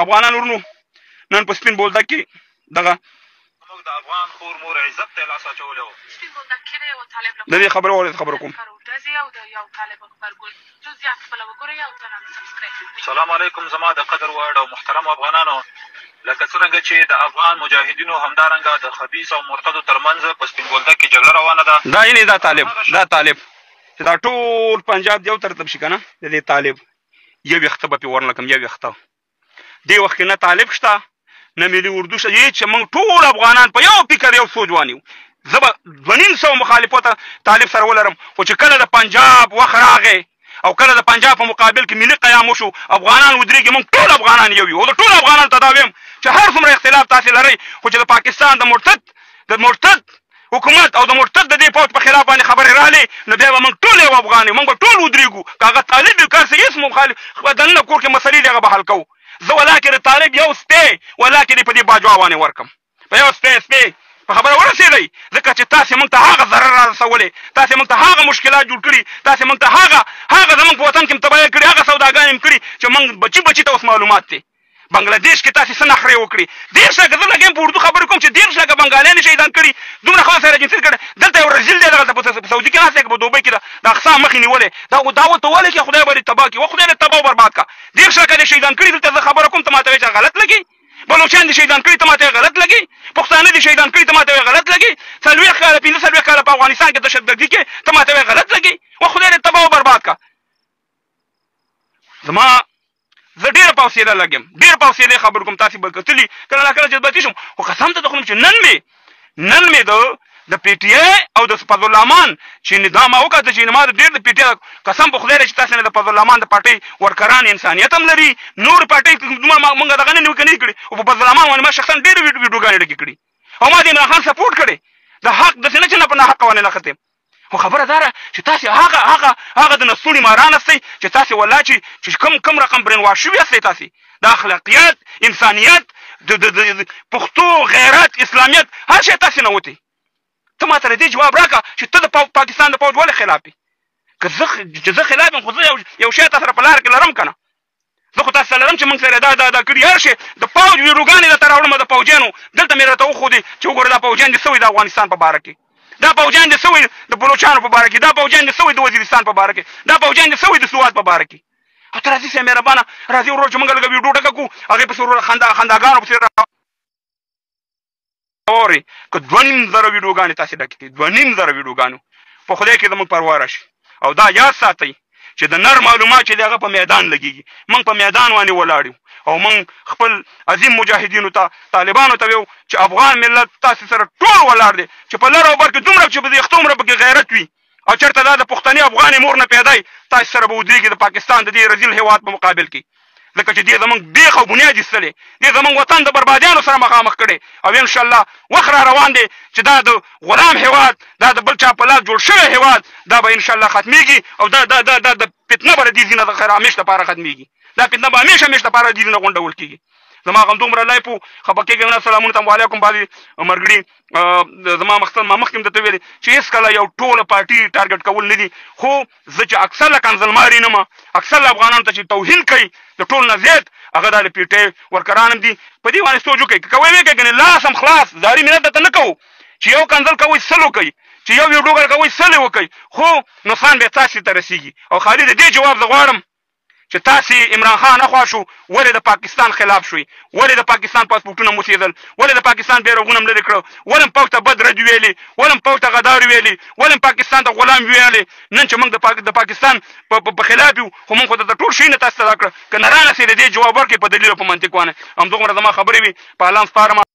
افغانان ورونو نن په سپین بولدک کې دغه موږ د افغان خور مور عزت ته لاس اچولی و. د دې خبرې اورېد خبرو کوم. سلام علیکم زما د قدر وړ او محترمو افغانانو، لکه څرنګه چې د افغان مجاهدینو همدارنګه د خبیث او مرتدو ترمنځ په سپین بولدک کې جګړه روانه ده. دا یعنې دا طالب، دا طالب چې دا ټول پنجاب یو تر شي که نه، د دې طالب یو ویښته به پرې ورنه کړم، یو ویښته. دې وخت کې نه طالب شته نه ملي اردو شته، چې موږ ټول افغانان په یو فکر یو سوچ وانیو. زه به 250 مخالفو ته طالب سره ولرم، خو چې کله د پنجاب وخت راغی او کله د پنجاب په مقابل کې ملي قیام وشو، افغانان ودرېږي، موږ ټول افغانان یو یو. او د ټولو افغانانو ته دا وایم چې هر څومره اختلاف تاسې لرئ، خو چې د پاکستان د مرتد حکومت او د مرتد د دې فوج په خلاف باندې خبرې رالې، نو بیا به موږ ټول یو افغان یو، موږ به ټول ودرېږو. که هغه طالب وي که هر څه، هېڅ مخالف دننه کور کې مسلې دي، هغه به حل کوو. زه ولاکې د طالب یو سپی ولاکې دې په دې باجوه باندې ورکم، په یو سپی په خبره ورسېدئ، ځکه چې تاسې موږ ته هغه ضرر را رسولی، تاسې موږ ته هغه مشکلات جوړ کړي، تاسې موږ ته هغه زموږ په وطن کې هم تباهي کړي، هغه سوداګانې هم کړي چې موږ بچي بچي ته اوس معلومات دي. بنګلادیش کې تاسې څه نخرې وکړې، 30 لکه زه لګیم په اردو خبرې کوم چې 30 لکه بنګالیان یې شهیدان کړي، دومره ښه سره جنسیت کړی. دلته یو رژیل دی، دغلته په سعودي کې ناست دی که په دوبۍ کې ده، د اقصا مخې نیولی، دا ورته ولې کې خدای به دې تباه کړي، و خدای دې تباه او برباد کړه. 30 لکه دې شهیدان کړي، دلته زه خبره کوم ته ماته وایې چې غلط لګي، بلوچان دې شهیدان کړي ته ماته وایې غلط لګي، پښتانه دې شهیدان کړي ته ماته وایې غلط لګي، 40 کاله 45 کاله په افغانستان کې دهشتګردي کې ته ماته وایې غلط لګي، و خدای دې تباه او برباد کړه. زه ډېر په حوصله لګم، ډېر په حوصلې خبرې کوم، تاسې به کتلي کله ناکله جذباتي شم، خو قسم ته خورم چې نن مې د پي ټي آی او د فضل الامان چې دا ما وکتل چې ما ډېر د پي ټي آی قسم په خدای دی چې تاسې نه د فضل الامان د پارټۍ ورکران انسانیت هم لري، نور پارټۍ دومره مونږ دغه نه نیوکې نه کړي، خو په فضل الامان باندې ما شخصا ډېرې ویډیوګانې ډکې کړي او ما د عمران خان سپورټ کړی، د حق داسې نه چې نه په ناحقه باندې نښتې یم. خو خبره دا ده چې تاسې هغه هغه هغه د نسوړي ماران هستئ چې تاسې والله چې کم رقم برین واش شوي هستئ، تاسې د اخلاقیات، انسانیت، د پښتو، غیرت، اسلامیت هر شی تاسې نه وتی. ته ماته د دې جواب راکړه چې ته د پاکستان د فوج ولې خلاف یې؟ که چې زه خلاف یم، خو زه یو شی تاسو سره په لار کې لرم که نه، زه خو تاسو سره لرم چې موږ سره دا دا دا کړي هر شی. د فوج ویډیوګانې درته راوړم، د فوجیانو دلته مې راته وښودې چې وګوره دا فوجیان دې څه وایي د افغانستان په باره کې، دا فوجیان دې څه وایي د بلوچانو په باره کې، دا فوجیان دې څه وایي د وزیرستان په باره کې، دا فوجیان دې څه وایي د سوات په باره کې. او ته راځي صاحب مهربانه، راځي ورور چې موږ لږه ویډیو ډکه کړو، هغې پسې وروره خنداګانو پسې راورئ. که 2,500 ویډیوګانې تاسې ډکې کړئ، 2,500 ویډیوګانو په خدای کې زموږ پروا راشي. او دا یاد ساتئ چې د نر معلومات چې دی هغه په میدان لګېږي، موږ په میدان باندې ولاړ یو او موږ خپل عظیم مجاهدینو ته، طالبانو ته ویو چې افغان ملت تاسې سره ټول ولاړ دی، چې په لر او بر کې دومره چې په دې څومره پکې غیرت وي او چېرته دا د پښتني افغانې مور نه پیدا وي، تاسې سره به ودرېږي د پاکستان د دې رذیل هېواد په مقابل کې، ځکه چې دې زموږ بېخ او بنیاد ایستلی، دې زموږ وطن د بربادیانو سره مخامخ کړی. او انشاءالله وخت را روان دی چې دا د غلام هېواد، دا د بل چا په لاس جوړ شوی هېواد، دا به انشاءالله ختمېږي او دا دا دا دا د فتنه به د دې ځای نه د خیر همېش لپاره ختمېږي، دا فتنه به همېش همېش لپاره د دې ځای نه غونډول کېږي. زما غمدومره لایف و، خفه کېږئ نه. سلامونه تم علیکم. بعضې مرګړي زما مقصد ما مخکې هم درته ویلي چې هېڅکله یو ټوله پارټي ټارګټ کول نه دي، خو زه چې اکثر له کنځلماري نه یم، اکثر له افغانانو ته چې توهین کوي د ټول نه زیات هغه دا د پي ټي آی ورکران هم دي. په دې باندې سوچ وکړئ، که کوئ ویې کوئ، کنې لاس هم خلاص زاري مې درته نه کوو چې یو کنځل کوئ 100 وکړئ، چې یو ویډیو کوئ 100 وکړئ، خو نقصان بیا تاسې ته رسېږي. او خالي د دې جواب زه غواړم چې تاسې عمران خان اخوا شو، ولې د پاکستان خلاف شوئ، ولې د پاکستان پاسپورټونه مو سېزل، ولې د پاکستان بیرغونه هم لرې کړه، ولې هم پوځ ته بد رد ویلې، ولې هم پوځ ته غدار ویلې، ولې هم پاکستان ته غلام ویلې. نن چې موږ د پاکستان په خلاف یو، خو موږ خو درته ټول شیونه تاسې ته راکړه، که نه رانسې د دې جواب ورکړئ په دلیل او په منطق باندې. همدغومره زما خبرې وي، په الله سپارم.